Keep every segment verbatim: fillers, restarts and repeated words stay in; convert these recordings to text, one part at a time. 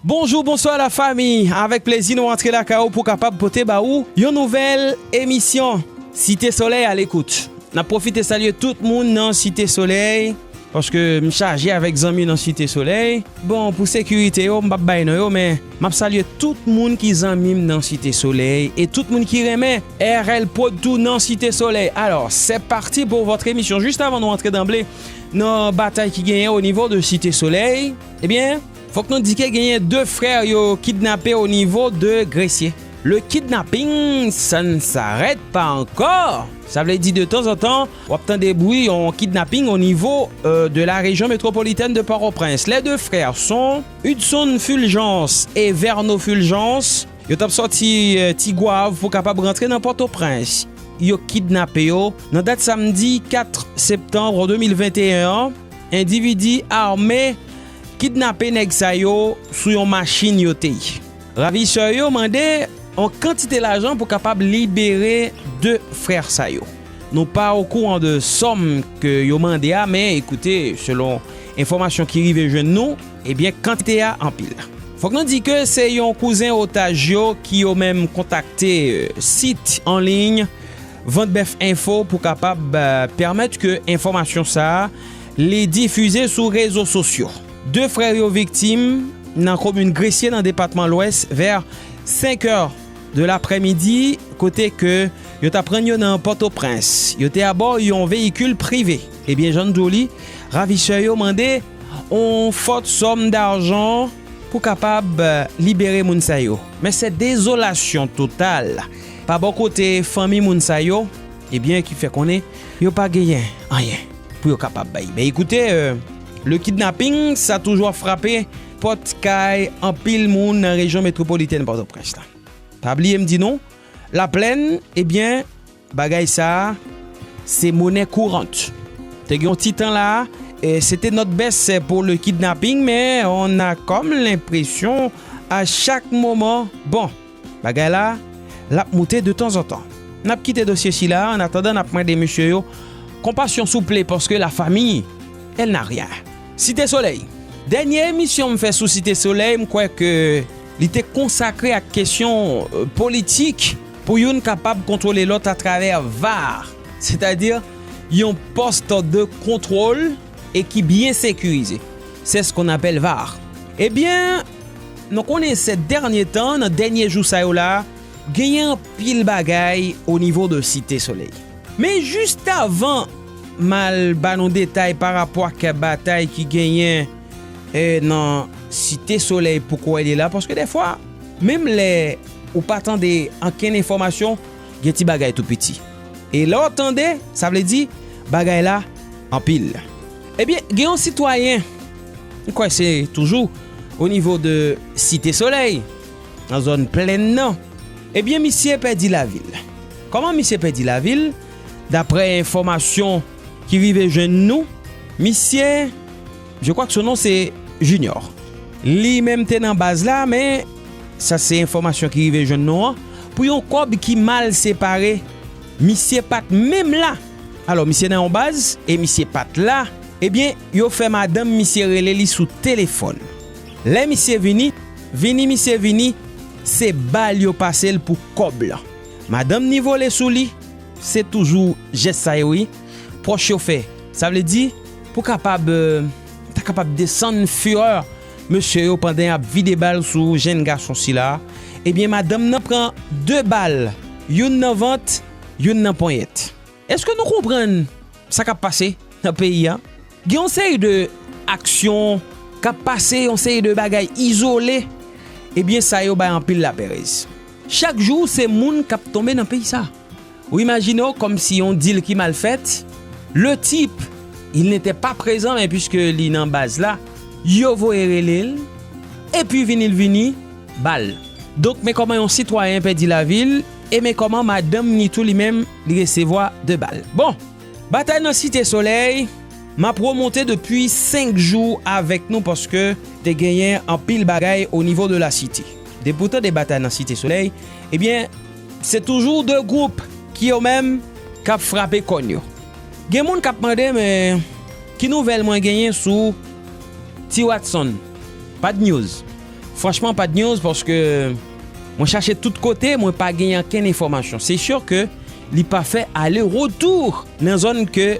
Bonjou, bonswa la fami. Avèk plezi nou antre lakay ou pou kapab pote ba ou yon nouvèl emisyon Site Solèy a lekout. N ap pwofite salye tout moun nan Site Solèy, paske m chaje avèk zanmi nan Site Solèy. Bon, pou sekirite yo, m p ap bay non yo, men m ap salye tout moun ki zanmi m nan Site Solèy e tout moun ki renmen R L Prod tou nan Site Solèy. Alors, c'est parti pour votre émission. Juste avant nou antre d'emblée nan batay ki genyen o nivo de Site Solèy, ebyen, fòk nou di ke genyen de frè yo kidnape o nivo de Gresye. Le kidnapping, ça ne s'arrête pas encore. Sa vle di de tanzantan, w ap tande bri yon kidnapping o nivo, euh, de la région métropolitaine de Port-au-Prince. Les deux frères sont Hudson Fulgence et Verno Fulgence. Yo t ap sòti, euh, Tigwav pou kapab rantre nan Pòtoprens. Yo kidnape yo nan dat samdi kat septanm de mil venteyen an. Endividi ame kidnape nèg sa yo sou yon machin yo te ye. Ravisè yo mande yon kantite lajan pou kapab libere de frè sa yo. Nou pa okouran de sòm ke yo mande a, men ekoute, selon enfòmasyon ki rive jwenn nou, ebyen, kantite a anpil. Fòk nou di ke se yon kouzen otaj yo ki yo menm kontakte, euh, sit an liy Vant Bèf Enfo pou kapab, euh, pèmèt ke enfòmasyon sa a li difize sou rezo sosyo. De frè yo viktim nan komin Gresye nan depatman Lwès vè senk è de laprèmidi, kote ke yo t ap rann yo nan Pòtoprens. Yo te abò yon veyikil prive. Ebyen, jan n di w li, ravisè yo mande yon fòt sòm dajan pou kapab, euh, libere moun sa yo. Men se dezolasyon total pa bò kote fanmi moun sa yo, ebyen, ki fè konnen yo pa genyen anyen pou yo kapab bay. Men ekoute, euh, le kidnapping, sa toujou ap frape pòt kay anpil moun nan rejyon metwopolitèn Pòtoprens la. Pa bliye m di nou, Laplèn, ebyen, bagay sa a, se monè kourant. Te gen yon ti tan la, e, se te nòt bès pou le kidnapping, men on a comme l'impression à chaque moment, bon, bagay la, l ap moute de tanzantan. N ap kite dosye sila, an atandan, n ap mande mesye yo konpasyon souple, paske la famille, elle n'a rien. Site Solèy. Dènye emisyon m fè sou Site Solèy, m kwè ke li te konsakre ak kesyon, euh, politik pou youn kapab kontwole lòt atravè var, sètadi yon poste de contrôle et ki byen sekirize. C'est ce qu'on appelle var. Ebyen, nou konnen se dènye tan, nan dènye jou sa yo la, genyen anpil bagay o nivo de Site Solèy. Men jis avan m al ba nou detay pa rapò ak batay ki genyen, e, nan Site Solèy pou kwè li la, paske dèfwa, menm lè ou pa tande ankenn enfòmasyon, gen ti bagay tou piti. E lè w tande, sa vle di bagay la anpil. Ebyen, gen yon sitwayen, m kwè se toujou o nivo de Site Solèy, nan zòn Plèn nan, ebyen, misye pèdi lavi l. Kòman misye pèdi lavi l? Daprè enfòmasyon ki rive jwenn nou, misye, je crois que son nom c'est Junior. Li menm te nan baz la, men sa se enfòmasyon ki rive jwenn nou an. Pou yon kòb ki mal separe, misye pa t menm la. Alò, misye nan yon baz e misye pa t la. Ebyen, yo fè madanm misye rele li sou telefòn. Lè misye vini, vini misye vini, se bal yo pase l pou kòb lan. Madanm ni vole sou li, se toujou jès sa yo wi. Pwòch yo fè. Sa vle di, pou kapab, euh, ta kapab desann firè mesye yo pandan y ap vide bal sou jèn gason sila, ebyen, madanm nan pran de bal, youn nan vant, youn nan ponyèt. Èske nou konprann sa k ap pase nan peyi a? Gen yon seri de aksyon k ap pase, yon seri de bagay izole, ebyen, sa yo bay anpil lapèrèz. Chak jou, se moun k ap tonbe nan peyi sa. Ou imajine w kòmsi yon dil ki mal fèt, le type, il n'était pas présent, men puiske li nan baz la, yo voye rele l, epi vini l vini, bal. Donk, men kòman yon sitwayen pèdi lavi l, e men kòman madanm ni tou li menm, li resevwa de bal. Bon, batay nan Site Solèy, m ap remonte depi senk jou avèk nou paske te genyen anpil bagay o nivo de la site. Depi w tande batay nan Site Solèy, ebyen, se toujou de gwoup ki yo menm k ap frape kòn yo. Gen moun k ap mande, men ki nouvèl mwen genyen sou Ti Watson? Pa de news. Franchman, pa de news paske mwen chache tout kote, mwen pa gen ankenn enfòmasyon. Se si ke li pa fè ale retou nan zòn ke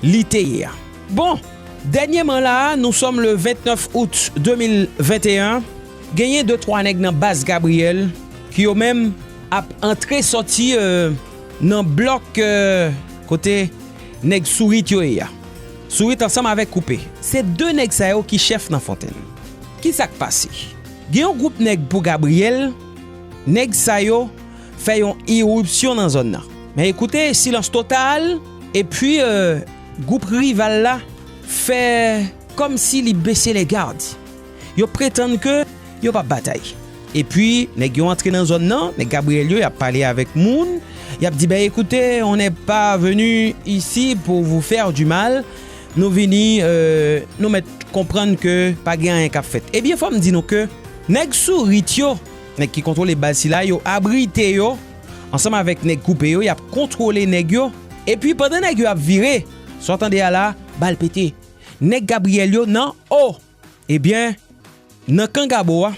li te ye a. Bon, dènyèman la, nous sommes le vingt-neuf août deux mille vingt et un, genyen de twa nèg nan baz Gabriel ki yo menm ap antre sòti euh, nan blòk euh, kote nèg Sourit yo ye a. Sourit ansanm avèk Koupe. Se de nèg sa yo ki chèf nan Fontenn. Ki sa k pase? Gen yon gwoup nèg pou Gabriel, nèg sa yo fè yon iripsyon nan zòn nan. Men ekoute, silans total, epi euh, gwoup rival la fè kòmsi li bese lè gad. Yo pretann ke yo p ap batay. Epi, nèg yo antre nan zòn nan, nèg Gabriel yo, y ap pale avèk moun, y ap di, ben écoutez, on n'est pas venu ici pour vous faire du mal, nou vini, euh, nou mèt konprann ke pa gen anyen k ap fèt. Ebyen, fò m di nou ke nèg Sourit yo, nèg ki kontwole baz sila yo, abrite yo, ansanm avèk nèg Koupe yo, y ap kontwole nèg yo, epi pandan nèg yo ap vire, sa w tande a la, bal pete. Nèg Gabriel yo nan o! Ebyen, nan kan Gabo a,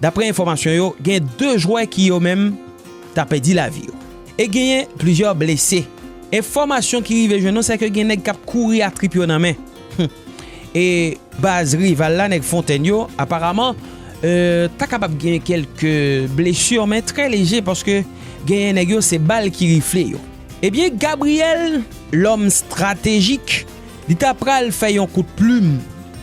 daprè enfòmasyon yo, gen de jwè ki yo menm ta pèdi lavi yo. E genyen plizyè blese. Enfòmasyon ki rive jwenn nou, se ke gen nèg k ap kouri ak trip yo nan men. E baz rival la, nèg Fontenn yo, aparaman, euh, ta kapab gen kèlke blesi, men trè leje, paske genyen nèg yo, se bal ki rifle yo. Ebyen, Gabriel, lòm estratejik, li ta pral fè yon kout plim,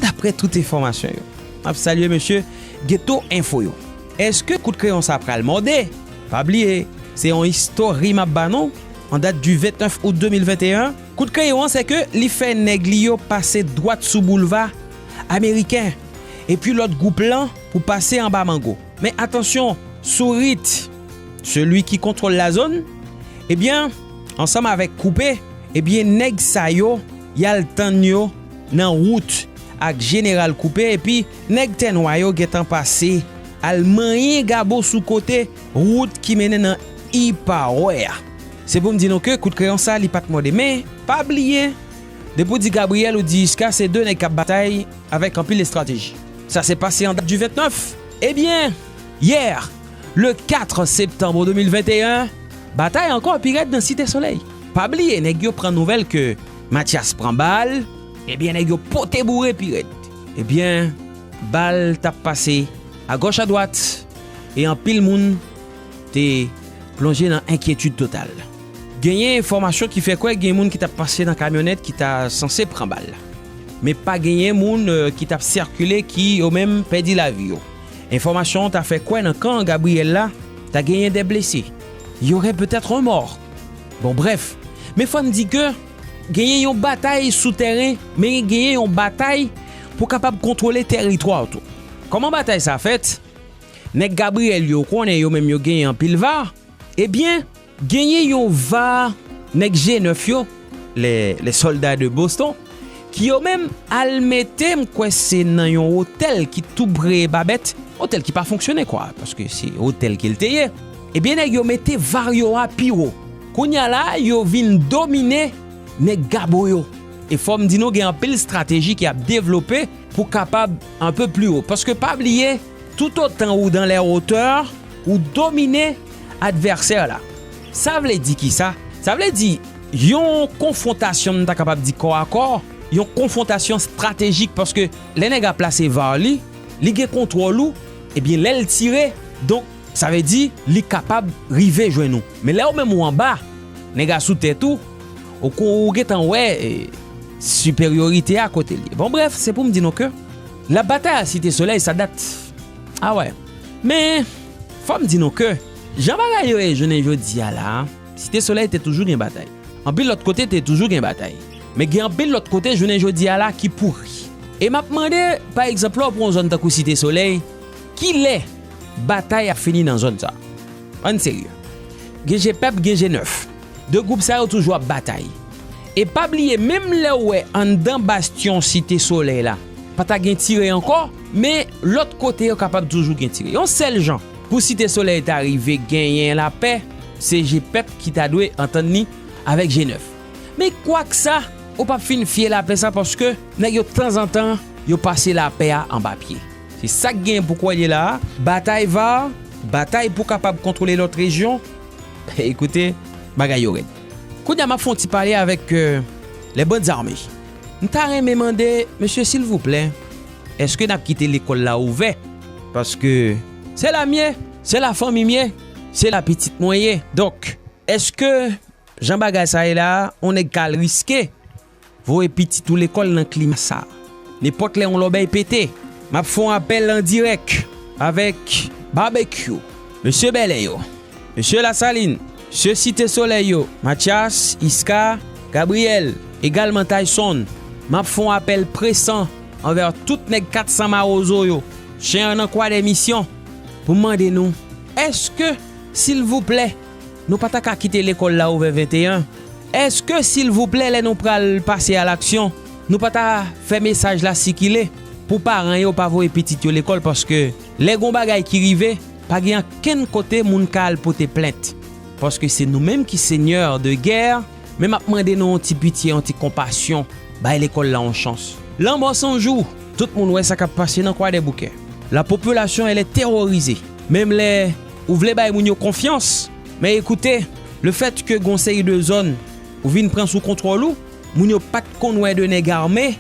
daprè tout enfòmasyon yo. M ap salye mesye Geto Enfo yo. Èske kout kreyon sa pral mòde? Pa bliye, se yon istori m ap ba nou, an dat di vennèf out de mil venteyen. Kout kreyon an, se ke li fè nèg li yo pase dwat sou boulva ameriken, epi lòt gwoup lan pou pase anba mango. Men atansyon, Sourit, seli ki kontwòl lazòn, ebyen, ansanm avèk Koupe, ebyen, nèg sa yo, y al tann yo nan wout ak Jeneral Koupe, epi nèg tè nwa yo gentan pase al manyen Gabo sou kote wout ki mennen nan Ipawè a. Se pou m di nou ke kout kreyon sa, li pa t mòde. Men, pa bliye, depi w di Gabriel, ou di Iska, se de nèg k ap batay avèk anpil estrateji. Sa se pase an dat di vennèf. Ebyen, yè, le kat septanm de mil venteyen, batay ankò pi rèd nan Site Solèy. Pa bliye, nèg yo pran nouvèl ke Mathias pran bal, ebyen, nèg yo pote boure pi rèd. Ebyen, bal t ap pase agòch adwat, e anpil moun te plonje nan enkyetid total. Genyen enfòmasyon ki fè kwè gen moun ki t ap pase nan kamyonèt ki ta sanse pran bal. Men pa genyen moun, euh, ki t ap sikile ki yo menm pèdi lavi yo. Enfòmasyon an ta fè kwè nan kan Gabriel la, ta genyen de blese. Y aurait peut-être un mort. Bon, brèf. Men fò n di ke genyen yon batay sou tèren, men genyen yon batay pou kapab kontwole tèritwa tou. Kòman batay sa fèt? Nèg Gabriel yo konnen yo menm yo genyen anpil va. Ebyen, genyen yon va nèg G nèf yo, les, les soldats de Boston, ki yo menm al mete, m kwè se nan yon otèl ki tou pre Babèt, otèl ki pa fonksyone kwa, paske se otèl ke l te ye. Ebyen, nèg yo mete va yo a pi wo. Kounye a la, yo vin domine nèg Gabo yo. E fò m di nou, gen anpil estrateji ki ap devlope pou kapab un peu plus haut. Paske pa bliye, tout otan ou dans les hauteurs, ou domine advèsè la. Sa vle di ki sa? Sa vle di, yon konfwontasyon, m ta kapab di kò a kò, yon konfwontasyon estratejik, paske lè nèg a plase va li, li gen kontwòl ou, ebyen, lè l tire, donk, sa vle di, li kapab rive jwenn ou. Men lè ou menm ou anba, nèg a sou tèt ou, ou, ou gentan wè, e, siperyorite a kote l ye. Bon, brèf, se pou m di nou ke labatay a Site Solèy, sa dat. A wè. Men, fò m di nou ke, jan bagay yo ye jounen jodi a la, Site Solèy te toujou gen batay. Anpil lòt kote te toujou gen batay. Men gen anpil lòt kote jounen jodi a la ki pouri. E m ap mande, pa egzanp, lè w pran yon zòn tankou Site Solèy, kilè batay ap fini nan zòn sa? Ann serye. Gen G pèp, gen G nèf. De gwoup sa yo toujou ap batay. E pa bliye, menm lè w wè anndan bastyon Site Solèy la, pa ta gen tire ankò, men lòt kote yo kapab toujou gen tire. Yon sèl jan pou Site Solèy ta rive genyen lapè, se G pèp ki ta dwe antann li avèk G nèf. Men kwak sa, ou p ap fin fye lapè sa paske nèg yo tanzantan, yo pase lapè a anba pye. Se sa k genyen pou kwè l ye la a. Batay var, batay pou kapab kontwole lòt rejyon. Ekoute, bagay yo rèd. Kounye a m ap fè yon ti pale avèk euh, les bandes armées. M ta renmen mande, mesye, silvouplè, èske n ap kite lekòl la ouvè? Paske se la m ye, se la fanmi m ye, se la pitit mwen ye. Donk, èske jan bagay sa ye la a, yon nèg ka al riske voye pitit ou lekòl nan klima sa a? Nenpòt lè yon lòbèy pete, m ap fè yon apèl an dirèk avèk Barbecue, mesye Bèlè yo, mesye Lasalin, mesye Site Solèy yo, Mathias, Iska, Gabriel, egalman Tyson. M ap fè yon apèl presan anvè tout nèg kat san mawozo yo, chen an nan kwa dè misyon, pou m mande nou, èske, silvouplè, nou pa ta ka kite lekòl la ouvè venteyen? Èske, silvouplè, lè nou pral pase a laksyon, nou pa ta fè mesaj la sikile pou paran yo pa voye pitit yo lekòl? Paske lè gon bagay ki rive, pa gen ankenn kote moun ka al pote plent. Paske se nou menm ki senyè de gè, men m ap mande nou yon ti pitye, yon ti konpasyon, bay lekòl la yon chans. Lanmò san jou, tout moun wè sa k ap pase nan Kwadèboukè. La population, elle est terrorisée. Menm lè ou vle bay moun yo konfyans, men ekoute, le fèt ke gon seri de zòn ou vin pran sou kontwòl ou, moun yo pa t konn wè de nèg ame,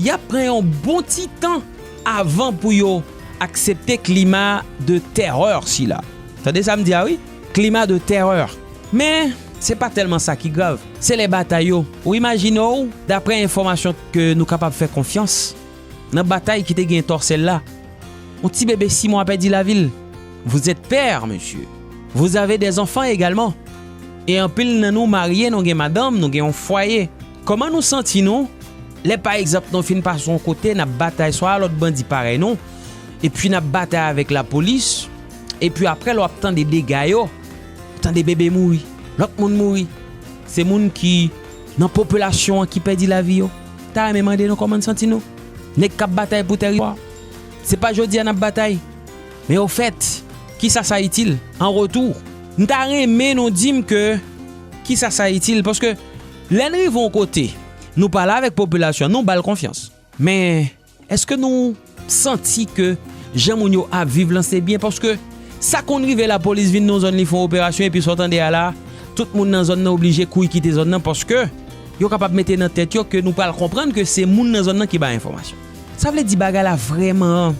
y ap pran yon bon ti tan avan pou yo aksepte klima de terè sila. Tande sa m di a wi, klima de terè. Men, se pa tèlman sa ki grav. Se lè batay yo. Ou imajine w, daprè enfòmasyon ke nou kapab fè konfyans, nan batay ki te gen Tòsèl la, yon ti bebe sis mwa pèdi lavi l. Vous êtes père, monsieur. Vous avez des enfants également. E anpil nan nou marye, nou gen madanm, nou gen yon fwaye. Kòman nou santi nou lè, pa egzanp, nou fin pase yon kote, n ap batay swa a lòt bandi parèy nou, epi n ap batay avèk lapolis, epi apre lè w ap tande dega yo, ou tande bebe mouri, lòt moun mouri. Se moun ki nan popilasyon an ki pèdi lavi yo. Ta renmen mande nou kòman n santi nou. Nèg k ap batay pou tèritwa. Se pa jodi a n ap batay. Men ofèt, kisa sa itil? An retou, m ta renmen nou di m ke kisa sa itil? Paske lè n rive yon kote, nou pale avèk popilasyon an, nou ba l konfyans. Men, èske nou santi ke jan moun yo ap viv lan se byen? Paske sa konn rive lapolis vin nan zòn li fè yon operasyon epi sa w tande a la, tout moun nan zòn nan oblije kouri kite zòn nan paske yo kapab mete nan tèt yo ke nou pral konprann ke se moun nan zòn nan ki bay enfòmasyon. Sa vle di bagay la vrèman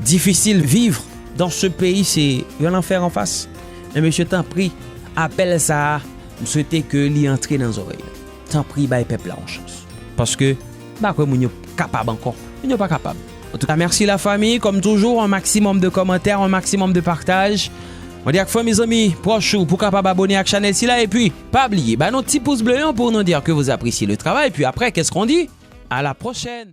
difisil. Vivre dans ce pays, se yon lanfè anfas. Men mesye, tanpri, apèl sa a, m swete ke li antre nan zòrèy nou. Tanpri, bay pèp la yon chans. Paske m pa kwè moun yo kapab ankò. Moun yo pa kapab. Antouka, mèsi lafanmi. Kòm toujou, un maximum de commentaires, un maximum de partage. Mwen di ak fanmi, zanmi, pwòch ou pou kapab abone ak chanèl sila. Epi, pa bliye, ba nou ti pous ble an pou nou di ke vous appréciez le travail. Puis après, qu'est-ce qu'on dit? À la prochaine.